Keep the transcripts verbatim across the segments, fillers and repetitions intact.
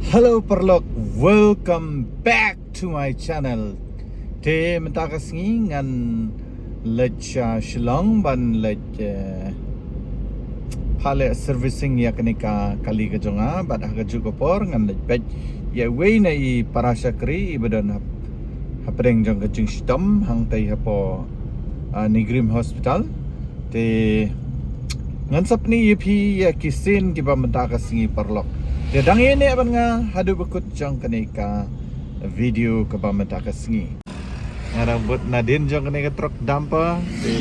Hello paralok, welcome back to my channel. Te mynta ka sngi ngan leit sha Shillong ban leit, eh, pha leh servicing ïa kane ka kali ka jong nga, bad ha kajuh ka por ngan leit peit ïa iwei na i para shakri iba don hap-, hapdeng jong ka jingshitom hangtei hapoh, ah, NEIGRIHMS Hospital. Te ngan sa pyni ïa phi ïa ki sien kiba mynta ka sngi paralok. Te dang ïaineh bad nga haduh ba kut jong kane ka video kaba mynta ka sngi. Nga dang bud nadien jong kane ka truck dumper. Te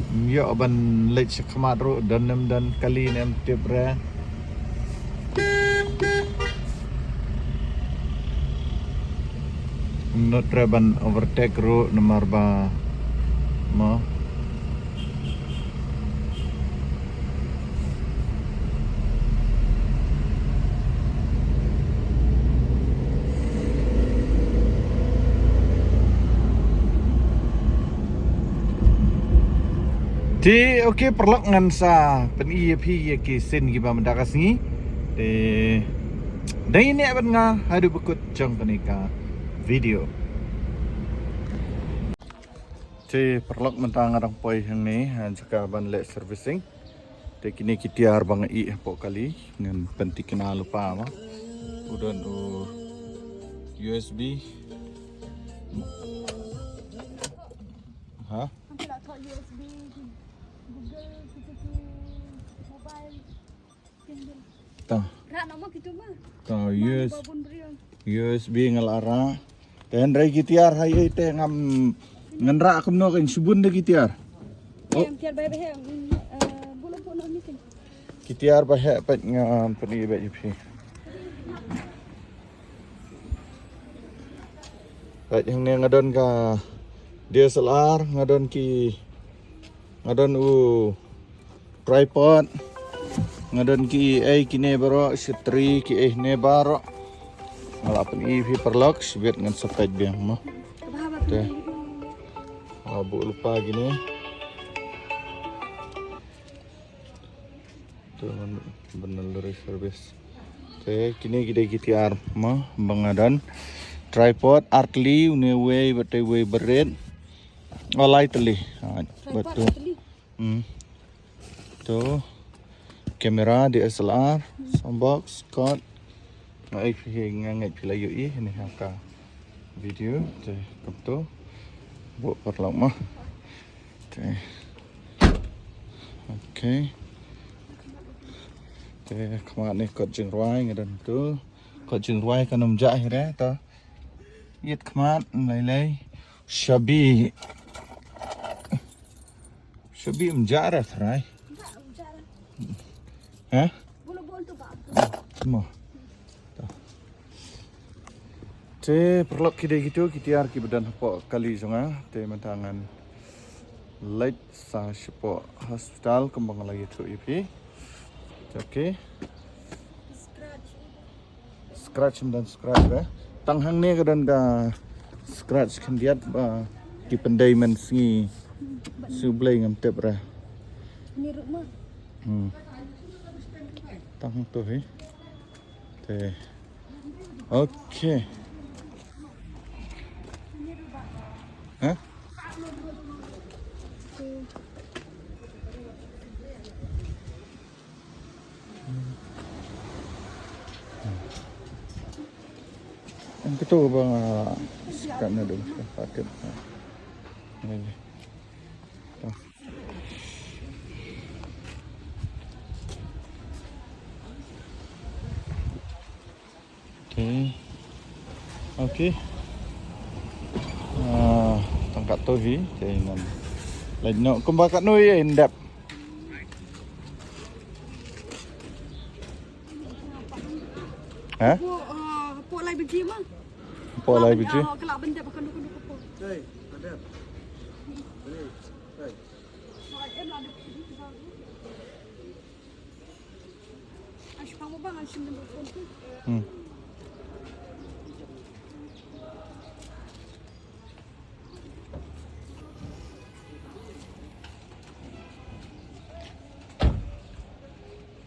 ym ïoh ban leit sha khmat ruh, don ne ym don kali ne ym tip re. Ym nud re ban overtake ruh namar ba mo. Te, okay, paralok, ngan sa pyni ïa phi ïa ki sien kiba mynta ka sngi. Te dang ïaineh bad nga haduh ba kut jong kane ka video. Te paralok, mynta nga dang poi hangne ha jaka ban leh servicing. Te kine ki tiar ba nga ïeh hapoh kali, ngan pynthikna lypa mo. U don u U S B. Ha? Ang kila thok U S B, Google, kitu ki mobile. Tang. Rak nama kitu mah. Tang, U S, U S B nga la rak. Te hynrei ki tiar ha ïa te ngam, ngan rak kumno kan, shibun de ki tiar. Oh. Em, tiar ba heh, em, eh, bulu pun ni kan. Ki tiar ba heh peit ngan pyni beit ïa phi. Peit hangne nga don ka D S L R, nga don ki, nga don u tripod, nga don ki ei kine baroh, shatri ki ei ne baroh. Nga la pyni ïa phi paralok, shibit ngan sa peit biang mo. Te. Nga buh lypa kine. Tu man, ban lorry service. Te kine ki dei ki tiar mo ba nga don. Tripod ar tylli, une uwei bad te uwei ba rit. Oh, lai tylli. Ha, tripod bad tu ar tylli. Hmm. Tu camera D S L R, sound box, cord. Nga ai phi, nga ngeit phi la ïohi ne ha ka video. Te kumtu. Buh paralok mo. Te. Okay. Te khmat ne kot jingrwai nga don tu. Kot jingrwai kan ym jah hi re to. Ïit khmat lei lei. Shabi. Shabi ym jah re trai. Ha? Mo. Te paralok, ki dei kitu ki tiar kiba don hapoh kali jong nga. Te mynta ngan leit sa shapoh hospital kumba nga la ïathuh ïa phi. Okay. Scratch, ym don scratch re. Tang hangne ka don ka scratch khyndiat ba ki pyndei mynsngi. Shu Blei ngam tip re. Hmm. Tang hangtu hi. Te. Okay. Ha? Ang kito ba nga skat na doon sa packet. Ayan. Ito. Okay. Okay. Ah, tang katto hi, te ngan leit noh kumba katno ïa in dep. Ha? Hapoh, ah, hapoh lai baje ma. Hapoh lai baje. Ka lah ban dep haduh, haduh hapoh. Hmm.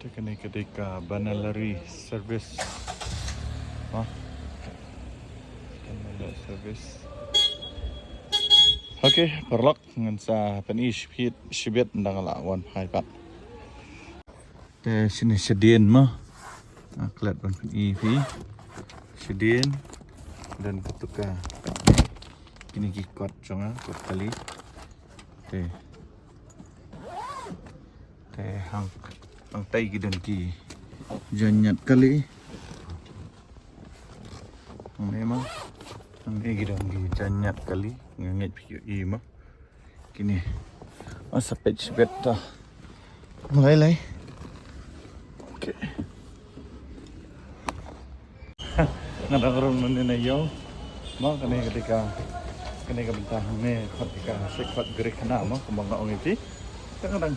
Te kane ka dei ka Banalari service. Ah. Kan ada service. Okay, paralok, ngan sa pyni shibit, shibit ynda nga la wan phai pat. Te shane shadien mo. Ah, klet ban pyni phi. Shadien. Don katu ka. Kine ki kot jong nga, kot kali. Te. Te hang, hangtai ki don ki jaiñiat kali. Hangne mo. Hangne ki don ki jaiñiat kali. Nga ngeit phi ïohi mo. Kine. Sa peit shibit ta. Lai lai. Okay. Nga dang rung mynne na ïew. Mo, kane ka dei ka, kane ka bynta hangne, kot dei ka, shi kot Greek na mo, kumba nga ong ïa phi. Te nga dang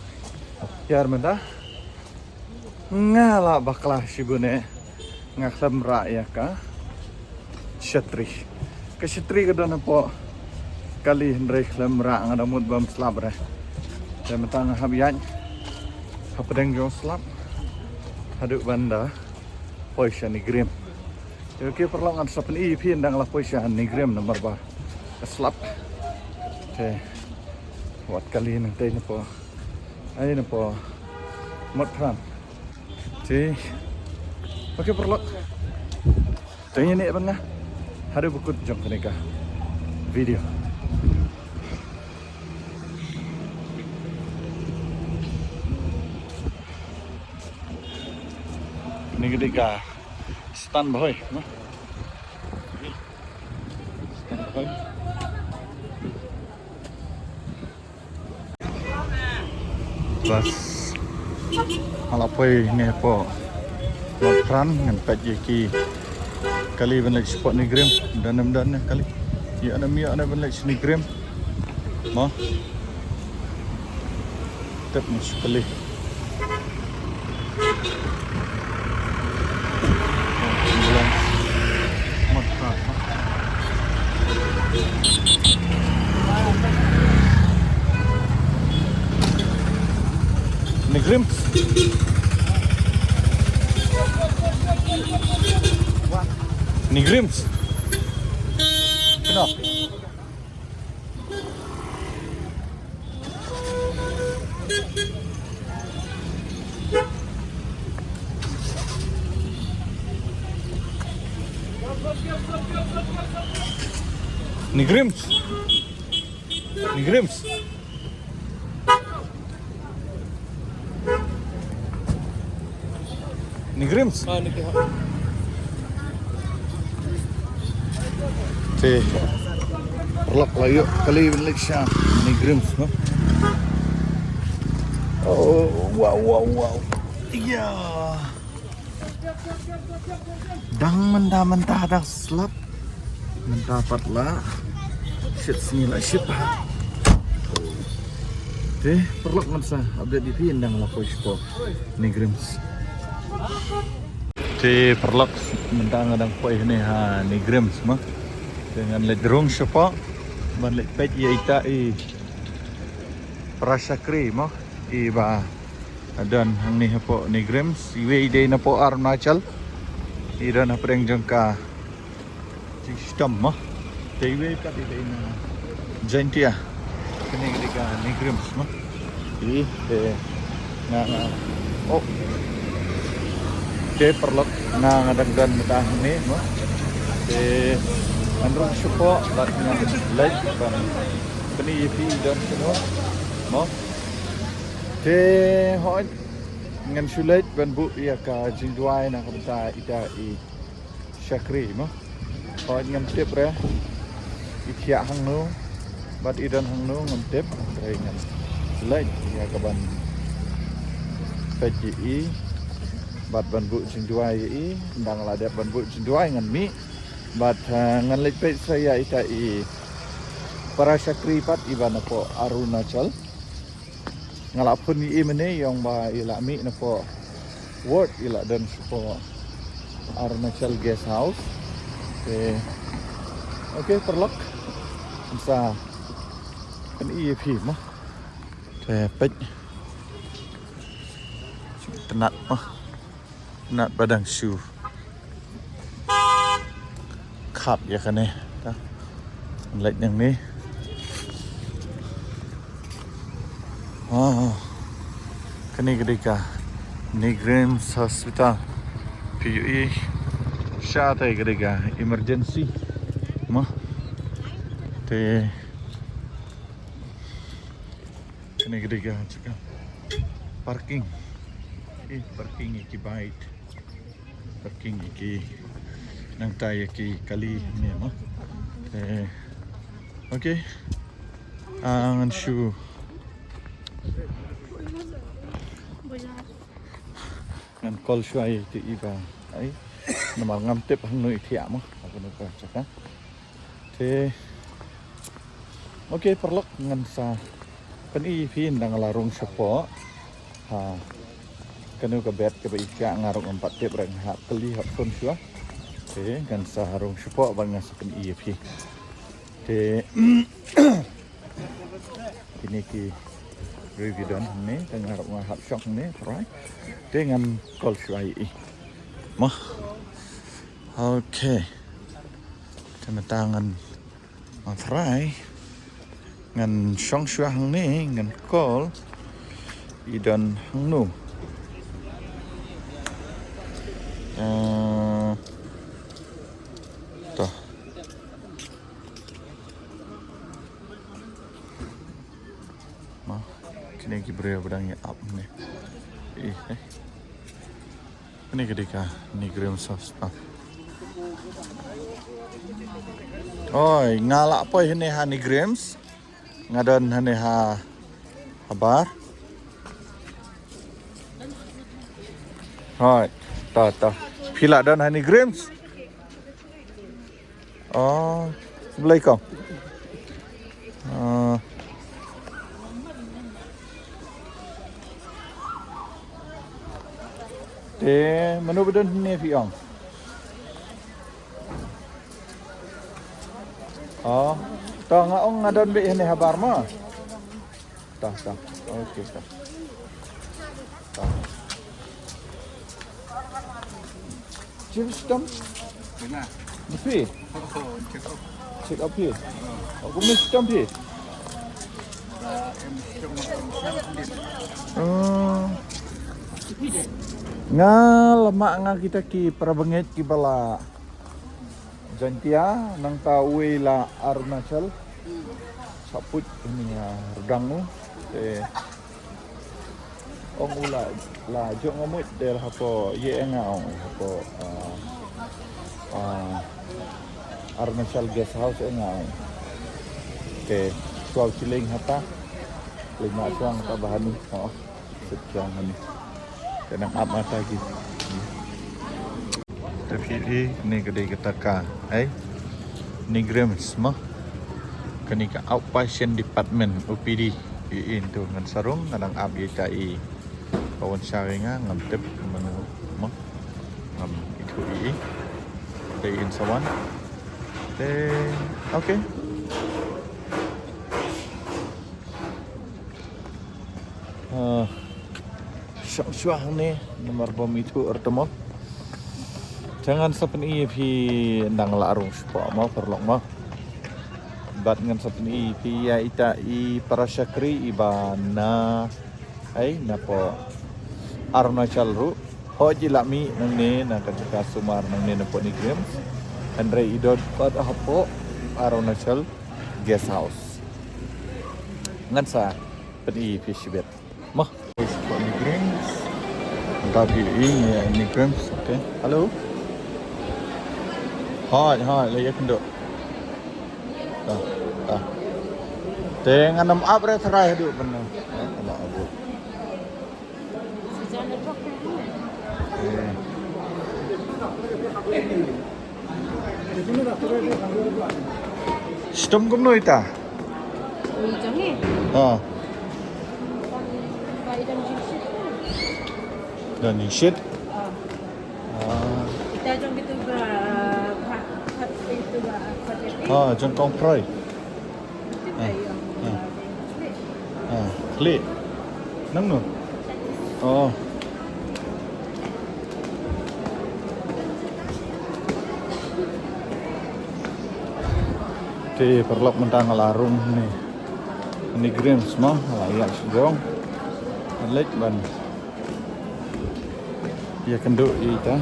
ïar mynta. Nga la bakla shibun eh. Nga khlem rah ïa ka shatri. Ka shatri ka don hapoh kali, hynrei khlem rah, nga dang mut bym slap re. Te mynta nga hap ïaid hapdeng jong slap haduh ban da poi sha NEIGRIHMS. Te okay paralok, ngan sa pyni ïa phi ynda nga la poi sha NEIGRIHMS namar ba ka slap. Te wat kali nangtei napoh, ai, napoh Motphran. Te okay paralok, to ïa ne bad nga haduh ba kut jong kane ka video. Kane ka dei ka Stan Bhoi, no? Stan Bhoi. Bas. Nga la poi ne hapoh Motphran, ngan peit ïa ki kali ban leit shapoh NEIGRIHMS. Don ne ym don ne kali. Ïoh ne ym ïoh ne ban leit sha NEIGRIHMS. Mo. Tep mo sha kali. Ambulance. Motphran. NEIGRIHMS. NEIGRIHMS. No. NEIGRIHMS. NEIGRIHMS. NEIGRIHMS. Ah, NEIGRIHMS. Te paralok, la ïoh kali ban leit sha NEIGRIHMS, no? Oh, wow, wow, wow. Ïa. Dang mynta, mynta dang slap. Mynta pat la shit sngi, la shit pat. Te paralok, ngan sa update ïa phi ynda nga la poi shapoh NEIGRIHMS. Te paralok, mynta nga dang poi hangne ha NEIGRIHMS mo. Te ngan leit rung shapoh ban leit peit ïa ita i para shakri mo, i ba don hangne hapoh NEIGRIHMS. Iwei i dei na poh Arunachal, i don hapdeng jong ka jingshitom mo. Te iwei pat i dei na Jaintia. Kane ka dei ka NEIGRIHMS mo. I te nga, nga, oh. Te paralok, nga, nga dang don mynta hangne mo. Te ngan rung shapoh bad ngan leit ban pyni ïa phi i don shano mo. Te hooid, ngan shu leit ban buh ïa ka jingduwai na ka bynta ita i shakri mo. Hooid, ngam tip re i thiah hangno bad i don hangno, ngam tip. Hynrei ngan leit ïa ka ban peit ïa i bad ban buh jingduwai ïa i. Ynda nga la dep ban buh jingduwai ngan mih bad, eh, ngan leit peit sa ïa ita i para shakri pat i ba na poh Arunachal. Nga la phone ïa i mynne, i ong ba i la mih na poh ward, i la don shapoh Arunachal Guest House. Te okay paralok, ngan sa pyni ïa phi mo. Te peit. Tynnat mo. Tynnat ba dang shu Hap ïa kane. Ka leit nangne. Wow. Kane ka dei ka NEIGRIHMS Hospital. Phi ïohi. Sha te ka dei ka emergency. Mo. Te kane ka dei ka jaka parking. Eh, parking ïa ki bike. Parking ïa ki, nangta ïa ki kali ne mo. Eh, okay. Ah, ngan shu, ngan call shuwa ïa ki i ba, ai, namar ngam tip hangno i thiah mo. Hangno ka jaka. Te, okay, paralok, ngan sa pyni ïa phi, ynda nga la rung shapoh. Ha, kano ka bed kaba i thiah, nga ruh ngam pat tip, ruh nga hap kylli, hap phone shuwa. Te ngan sa rung shapoh bad ngan sa pyni ïa phi. Te kine ki briew ki don hangne, te nga ruh nga hap shong hangne, trai. Te ngan call shuwa ïa i. Mo. Okay. Te mynta ngan, ngan trai. Ngan shong shuwa hangne, ngan call. I don hangno. Eh, to. Mo, kine ki briew ba dang ïa ap ne. Eh, eh. Kane ka dei ka NEIGRIHMS Hospital. Oi, nga la poi hangne ha NEIGRIHMS. Nga don hangne ha, habar. Hoi, ta, ta. Phi la don ha NEIGRIHMS? Oh, blei kong. Ah. Te mano ba don hangne phi ong? Oh, to nga ong nga don beit hangne habar mo. Ta, ta. Okay, ta. Ta. Chief stamp? Ina. Mesti? Oh, check up. Check up phi? Oh, kumno stamp phi? Ba em stamp, em stamp sendiri. Oh. Nga lama nga kita ki para bangeit ki ba la Jaintia, nangta uwei la Arunachal. Sa put ini, ah, rudang u. Te ong u la, la jong ngamut de la hapoh, ye nga ong hapoh, ah, ah, Arunachal Guest House e nga ong. Te shuwa u chileng hata. Lima shuwa hata bahani. Oh. Sep jong hani. Te nang ap mata ki. Te phi i, kane ka dei kata ka, ai. NEIGRIHMS mo. Kane ka outpatient department, O P D. I, i, tu ngan sa rung, ngan nang ap ïa ita i. Ba wan shaw ïa nga, ngam tip mano mo. Ngam ithuh i. Te in sa wan. Te, okay. Ah, shong shuwa hangne, namar bym ithuh arta mo. Te ngan sa pyni ïa phi ynda nga la rung shapoh mo, paralok mo. Bad ngan sa pyni ïa phi ïa ita i para shakri i ba na, ai, napoh Arunachal ruh. Hooid i la mih nangne na ka jaka sumar nangne napoh NEIGRIHMS. Hynrei i don pat hapoh Arunachal Guest House. Ngan sa pyni ïa phi shibit. Mo. Spot NEIGRIHMS. Nda phi i ïa NEIGRIHMS, okay. Hello. Hooid, hooid, la ïakynduh. Ta, ta. Te ngan ym ap re tharai haduh ban. Eh, la ap. Eh. Shitom kumno ita? Ui, jong ngi? Ha. Ba i dang jingshit. Dang jingshit? Ha. Ah. Ita jong kitu ba, ba, ba, itu ba, ba, Ha, jong kong Proi. Ha. Ha. Ha. Klik. Nang no? Oh. Te paralok mynta nga la rung ne. Ni Grims mo, nga la ïa sdong. Leit ban ïa kynduh ïa ita.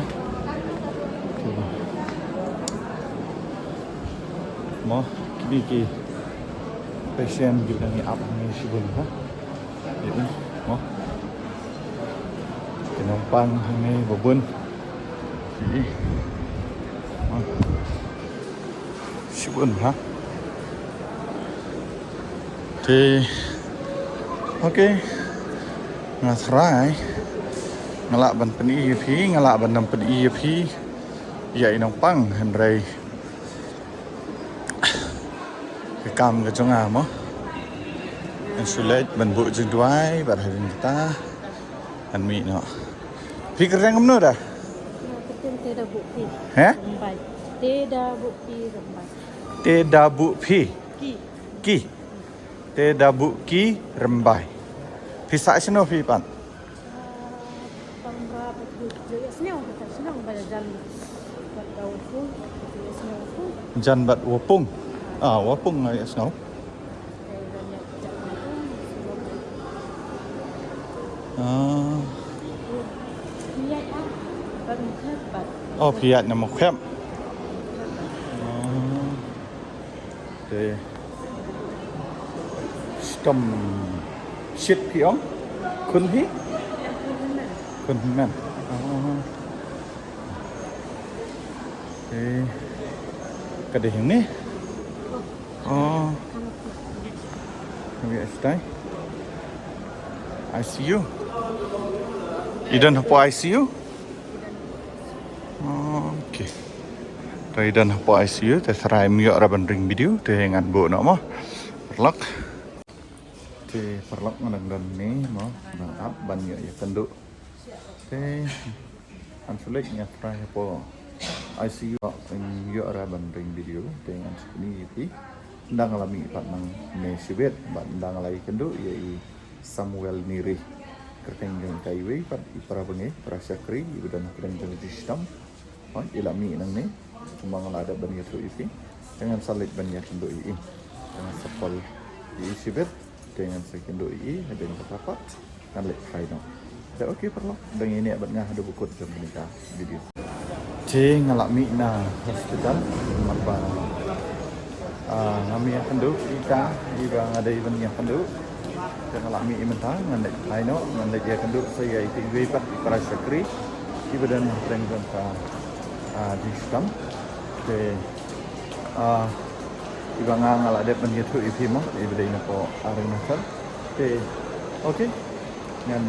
Mo, kini ki patient ki dang ïa ap ni shibun ha. Ïa, mo. Ki nongpang hangne ba bun. Ïa, mo. Shibun ha. Te, okay. Nga tharai nga lah ban pyni ïa phi, nga lah ban nang pyni ïa phi. Ïa i nongpang hynrei ka kam ka jong nga mo. Ngan shu leit ban buh jingduwai bad hadien kata ngan mih noh. Phi kyrteng kumno da? Kyrteng Te Da Buh Phi. He? Rymbai. Te Da Buh Phi Rymbai. Te Da Buh Phi. Ki. Ki. Te Da Buh Ki Rymbai. Phi sah shano phi pat? Jan bad Wapung. Ah, Wapung nga ïa sngew. Ah. Oh, phi ïaid na Mawkhep. Ah. Te. Shitom shit phi ong? Khun phi? Khun hynmen. Oh. Te. Ka dei hangne. Oh. Hangne stai. I C U. I don hapoh I C U? Okay. Te i don hapoh I C U, te tharai ym ïoh ra ban ring video, te ngan buh noh mo. Paralok. Te paralok nga dang don ne mo, dang ap ban ïoh ïa kynduh. Te ngan shu leit nga tharai hapoh I C U ym ïoh ra ban ring video, te ngan shu pyni ïa phi. Ynda nga la mih pat nangne shibit, bad ynda nga la ïa kynduh ïa i Samuel Niri. Kyrteng jong ita iwei pat i para bangeit, para shakri, iba don ha pdeng jong ka jingshitom. Hooid, i la mih nangne. Kumba nga la dep ban ïathuh ïa phi. Te ngan sa leit ban ïakynduh ïa i. Te ngan sa call ïa i shibit. Te ngan sa kynduh ïa i hadien kata pat ngan leit phai noh. Te okay paralok, dang ïa neh bad nga haduh ba kut jong kane ka video. Te nga la mih na hospital, namar ba, ah, nga mih ïakynduh ïa ita iba nga dei ban ïakynduh. Te nga la mih mynta, ngan leit phai noh, ngan leit ïakynduh sa ïa ita iwei pat i para shakri iba don ha pdeng jong ka, ah, jingshitom. Te, ah, iba nga nga la dep ban ïathuh ïa phi mo, iba dei na poh Arunachal. Te, okay. Ngan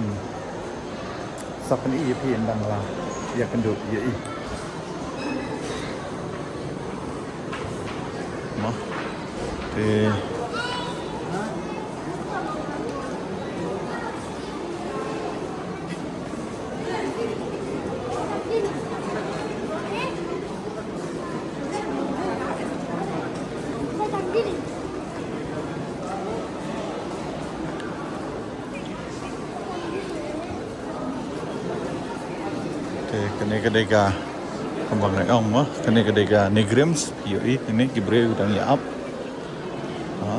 sa pyni ïa phi ynda nga la ïakynduh ïa i. Mo. Te. Te kane ka dei ka, kumba nga ong mo, kane ka dei ka NEIGRIHMS, ïohi, kane ki briew dang ïa ap. Ha.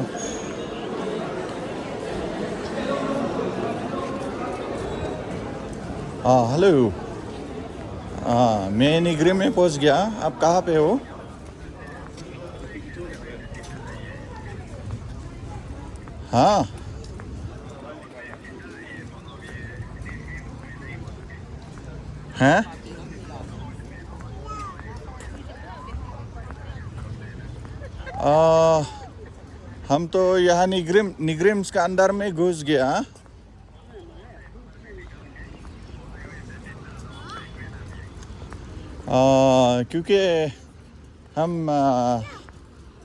हाँ, हेलो। हाँ, मैं NEIGRIHMS में पहुंच गया। आप कहाँ पे हो? हाँ। हैं? आ, हम तो यहाँ NEIGRIHMS, NEIGRIHMS का अंदर में घुस गया। आ, क्योंकि हम, आ,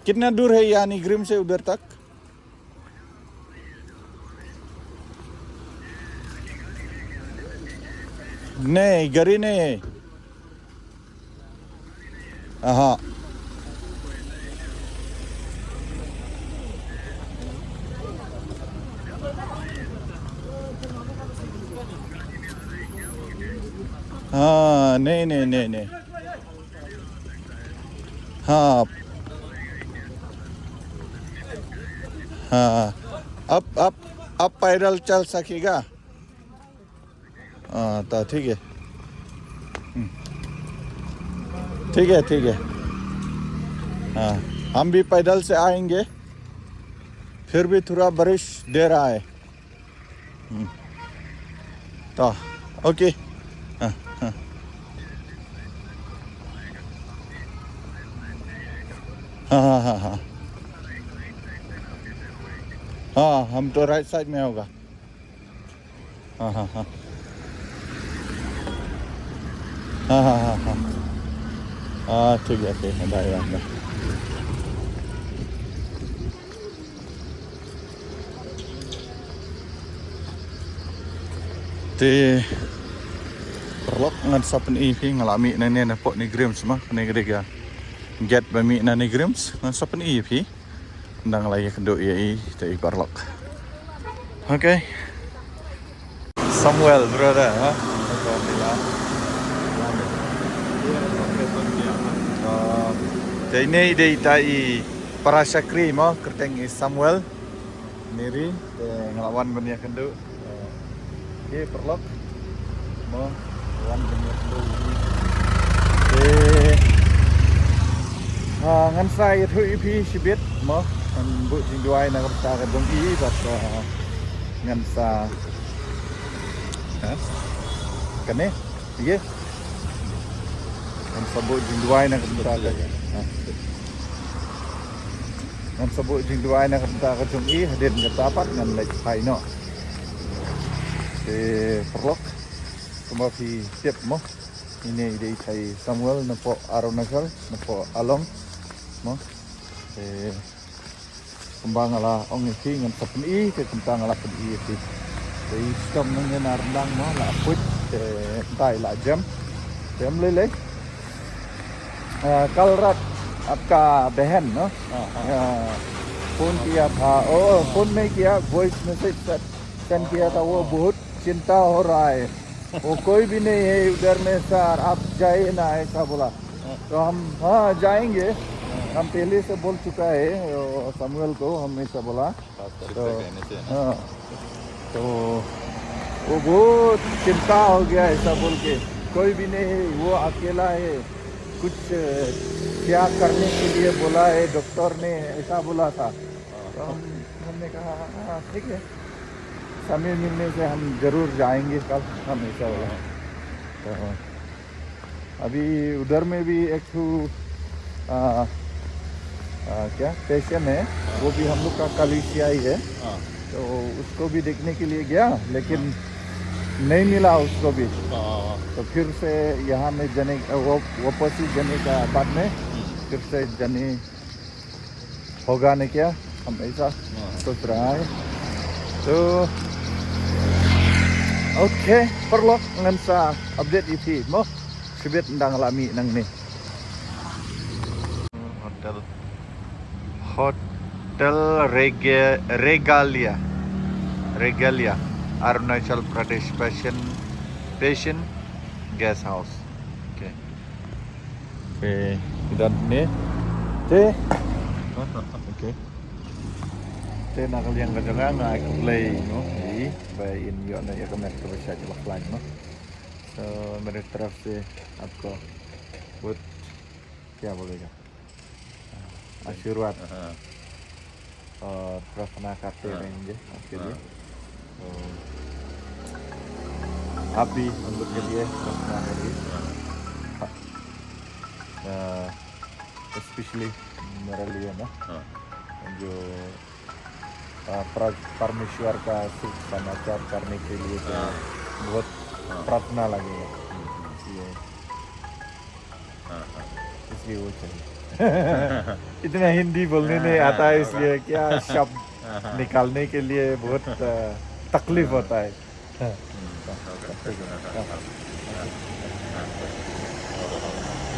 कितना दूर है यहाँ NEIGRIHMS से उधर तक? नहीं, गाड़ी नहीं है। हाँ। हाँ, नहीं, नहीं, नहीं, नहीं। हाँ। हाँ, अब, अब, अब पैदल चल सकेगा? हाँ, तो ठीक है। हम्म। ठीक है, ठीक है। हाँ, हम भी पैदल से आएंगे, फिर भी थोड़ा बारिश दे रहा है। हम्म। तो, ओके। हाँ, हाँ। हाँ, हाँ, हाँ, हाँ। हाँ, हम तो राइट साइड में होगा। हाँ, हाँ, हाँ। हाँ, हाँ, हाँ, हाँ। हाँ, ठीक है, ठीक है, bye, bye, bye. Te paralok, ngan sa pyni ïa phi, nga la mih nangne napoh NEIGRIHMS mo, kane ka dei ka gate ba mih na NEIGRIHMS, ngan sa pyni ïa phi. Nda nga la ïakynduh ïa i te i paralok. Okay. Samuel, brother, ha? Ah, te ine i dei ita i para shakri mo, kyrteng i Samuel. Neri, te nga la wan ban ïakynduh. Eh, okay, paralok. Mo, wan ban ïakynduh. Te, ah, ngan sa ïathuh ïa phi shibit mo, ngan buh jingduwai na ka bynta ka jong i, bad, ah, ngan sa, ha? Kane, ye? Ngan sa buh jingduwai na ka bynta ka, ha? Ngan sa buh jingduwai na ka bynta ka jong i, hadien kata pat ngan leit phai noh. Te paralok, kumba phi tip mo, ine i dei ita i Samuel napoh Arunachal, napoh Along mo. Te kumba nga la ong ïa phi, ngan sa pyni, te kumta nga la pyni ïa phi. Te i stom nangne na ryndang mo, la put, te kumta i la jem. Te ym lei lei. अ, कल रात आपका बहन ना, हाँ, हाँ। अ, फोन किया था, ओ, फोन नहीं किया, वॉइस मैसेज सेंड किया था, वो बहुत चिंता हो रहा है। वो कोई भी नहीं है उधर में सर, आप जाइए ना, ऐसा बोला। हाँ। तो हम, हाँ, जाएंगे। हाँ। हम पहले से बोल चुका है, वो सैमुअल को, हम ऐसा बोला। खास करके तो, कहने से, है ना? हाँ, तो वो बहुत चिंता हो गया ऐसा बोल के, कोई भी नहीं है, वो अकेला है, कुछ क्या करने के लिए बोला है डॉक्टर ने, ऐसा बोला था। हाँ। तो हम, हमने कहा, "हाँ, ठीक है, समय मिलने से हम जरूर जाएंगे कल," हम ऐसा बोला। हाँ। तो अभी उधर में भी एक ठो, आ, आ, क्या पेशेंट है, वो भी हम लोग का कलीसिया ही है। हाँ। तो उसको भी देखने के लिए गया, लेकिन हाँ। नहीं मिला उसको भी। हाँ। तो फिर से यहाँ में जाने, वो वापस ही जाने का बाद में हम्म। फिर से जाने होगा नहीं क्या, हम ऐसा हाँ। सोच रहा है। तो, okay, paralok, ngan sa update ïa phi mo, shibit ynda nga la mih nangne. Hotel, Hotel Rege-, Regalia, Regalia, Arunachal Pradesh Patient, Patient Guest House. Okay. Te, i don hangne. Te. Okay. Te na ka liang ka jong nga, nga ai khublei mo, ïa i ba in ïoh noh ïa ka met kaba shait ba khlaiñ mo. So, mere taraf se aapko bahut kya bolega? आशीर्वाद। हाँ। और प्रार्थना करते हाँ। रहेंगे आपके हाँ। लिए। तो आप भी हम लोग के लिए प्रार्थना करिए। हाँ। अ, स्पेशली मेरे लिए ना, हाँ। जो, अ, प्र-, परमेश्वर का शुभ समाचार करने के लिए तो हाँ। बहुत हाँ। प्रार्थना लगेगा। हम्म, हम्म। ये हाँ, हाँ। इसलिए वो चाहिए। इतना हिंदी बोलने हाँ, नहीं हाँ, आता है, हाँ, इसलिए हाँ। क्या शब्द हाँ, हाँ। निकालने के लिए बहुत, अ, तकलीफ हाँ। होता है। हाँ। हम्म, हाँ, होगा। ठीक है। हाँ, हाँ, हाँ।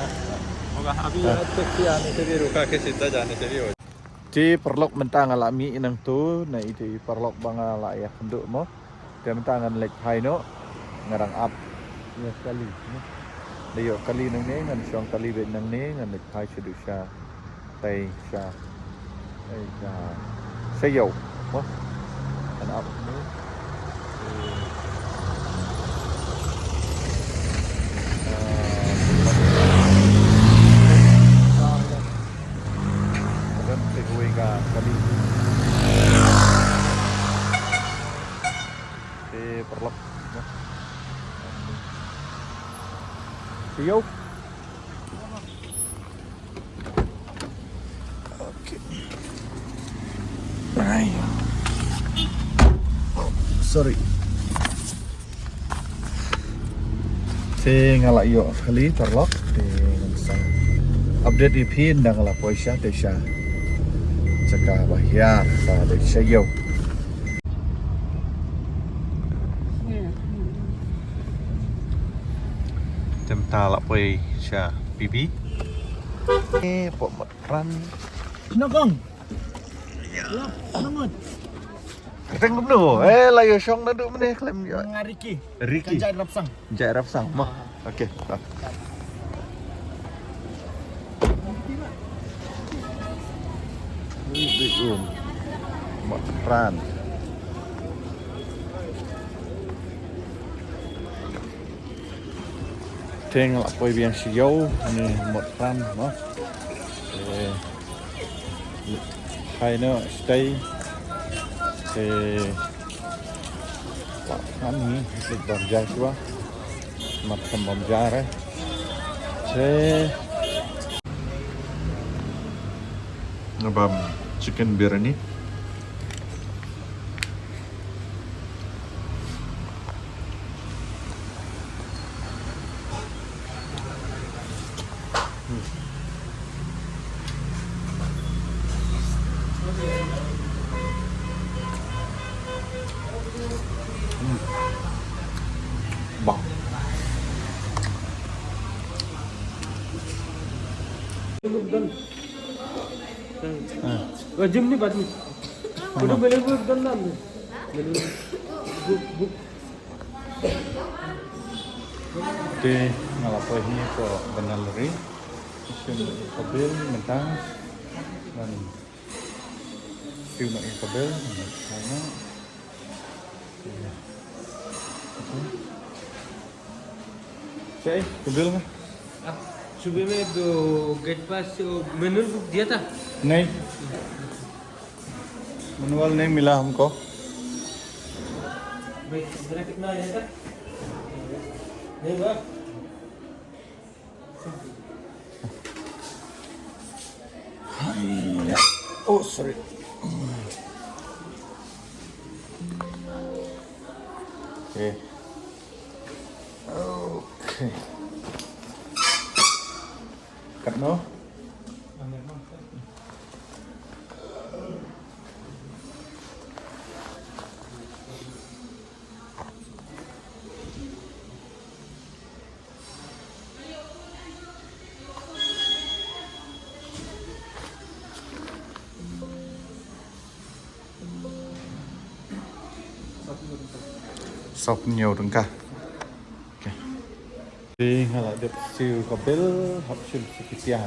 हाँ। होगा। अभी यहाँ टैक्सी आने से भी रुका के सीधा जाने से भी हो। Te paralok, mynta nga la mih nangto na ite i paralok ba nga la ïakynduh mo. Te mynta ngan leit phai noh, nga dang ap ïa kali, ne. Da ïoh kali nangne, ngan shong kali beit nangne, ngan leit phai shaduh sha. Tai sha. Tai sha. Sha ïew. Mo. Kan ap ni. Te paralok. Sha ïew. Okay. Ai. Oh, sorry. Te nga la ïoh kali paralok. Te ngan sa update ïa phi ynda nga la poi sha te sha jaka ba hiar ba dei sha ïew. Te mynta la poi sha P B. Eh, pok mat ran. Nokong. Lap, nongot. Kyrteng kumno? Eh, la ïoh shong naduh mynne khlem ïoh. Nga Ricky. Ricky. Kan jait Rapsang. Jait Rapsang. Mo. Okay. Ta. Ui, ui, um. Mat ran. Te nga la poi biang sha ïew, ni mot ran mo. Eh, hai no stay. Te la kan ni, lik bam ja shuwa. Mat kan bam ja re. Te nga bam chicken biryani. Bang. Jim ni bat ni. Udah beli gue dan dan. Beli gue. Te nga la poi hi ko Banalari. Shim ka bill mynta. Ngan shim ka bill. Shim ka bill nga. Ah, subi me do gate pass, uh, manual book diya tha? Nahi. Manual nahi mila humko. Bhai, zara kitna aaya tha? Nahi ba? Oh, sorry. Okay. Okay. Katno? Sawphew hynñiew tyngka. Okay. Te nga la dep siew ka bill, hap shim sha ki tiar.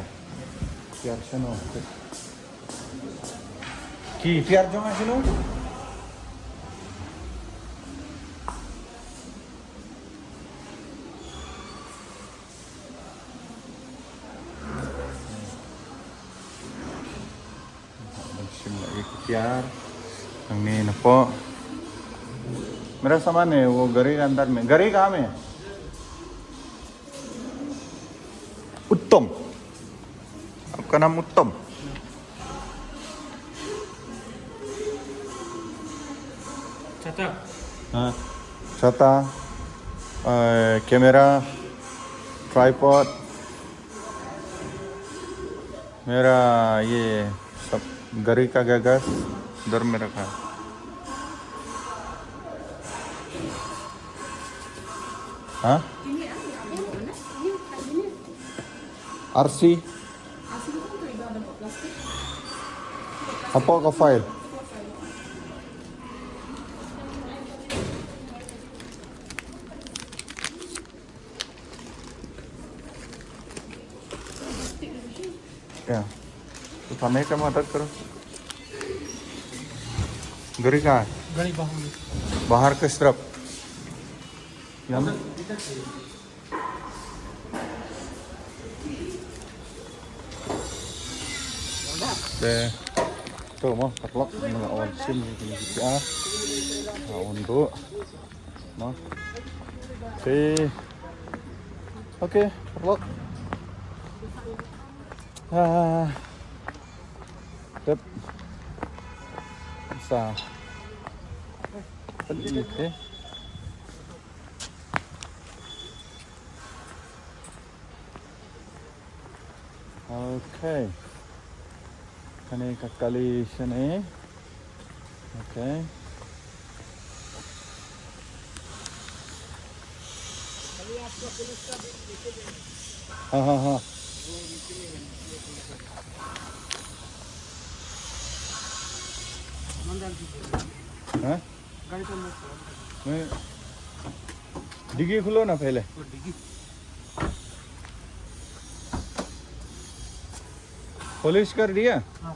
Tiar shano? Ki tiar jong nga shano? Shim la ïa ki tiar. Hangne napoh. Mera saman hai, wo gari ka andar mein. Gari kahan hai? Uttom. Aapka naam Uttom? Chata. Ha. Chata. Eh, camera. Tripod. Mera ye sab gari ka kaagaz udhar mein rakha. Ha? R C? Hapoh ka file. Ya. To tha mein ka madad karo. Gari ka? Gari bahar. Bahar ka strap. Yan? Te to mo, paralok, nga wan sim ni ki a. Nga wan tu. Mo. Te. Okay, paralok. Ah. Tep. Sa. Tep, okay. Okay. Kane ka kali shane. Okay. Ha ha ha. Huh? गाड़ी तो मत खोलो। नहीं। डिग्गी खोलो ना पहले। वो डिग्गी। पॉलिश कर दिया? हाँ।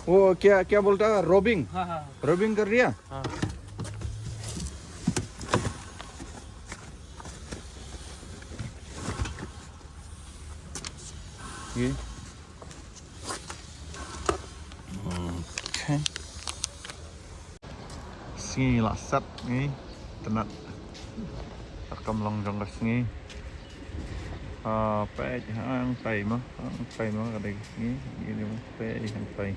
वो क्या, क्या बोलता है? रबिंग? हाँ, हाँ, हाँ। रबिंग कर दिया? हाँ। ये। Okay. Sngi la sat ngi. Tynat. Ka kam long jong ka sngi. Ah, peit hangtai mo, hangtai mo ka dei ka sngi. Ini mo, peit hangtai.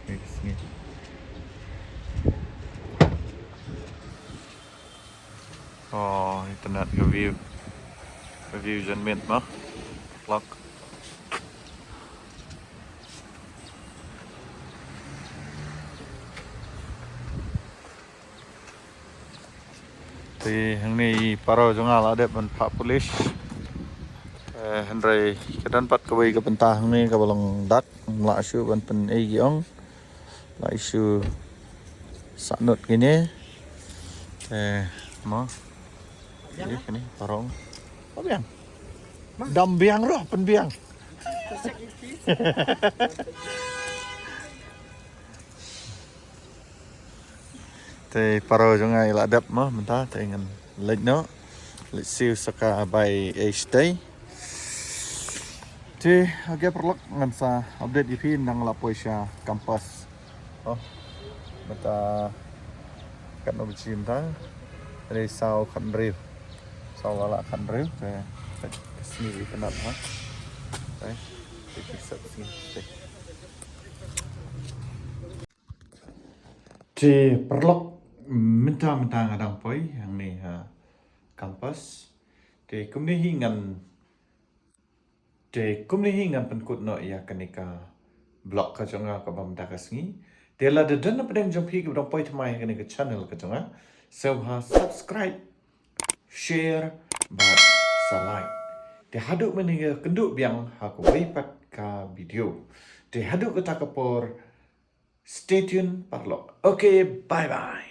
Ni ka sngi. Oh, tynat ka view. Ka view jan miet mo. Lok. Te hangne i para jong nga la dep ban phah polish. Eh, hynrei ka don pat kawei ka bynta hangne kaba long dak, ym lah shuh ban pynei ki ong. Lah shuh sahnut kine. Te mo. Ïa kine para ong. Ba biang. Dam biang ruh, pynbiang. Te para jong nga i la dep mo mynta, te ngan leit noh. Leit siew sa ka bai ei shatei. Te age paralok ngan sa update ïa phi ynda nga la poi sha campus. Oh. Mynta katno baje mynta? Dei saw khatnriew. Saw la lah khatnriew. Te ka sngi i tynat ha. Te te ki sat sngi. Te. Te paralok, mynta mynta nga dang poi hangne ha campus. Te kumne hi ngan, te kumne hi ngan pynkut noh ïa kane ka vlog ka jong nga kaba mynta ka sngi. Te lada don na pdeng jong phi kiba dang poi thymmai ha kane ka channel ka jong nga, sngewbha subscribe, share bad sa like. Te haduh mynne nga kynduh biang ha kawei pat ka video. Te haduh kata ka por, stay tuned paralok. Okay, bye bye.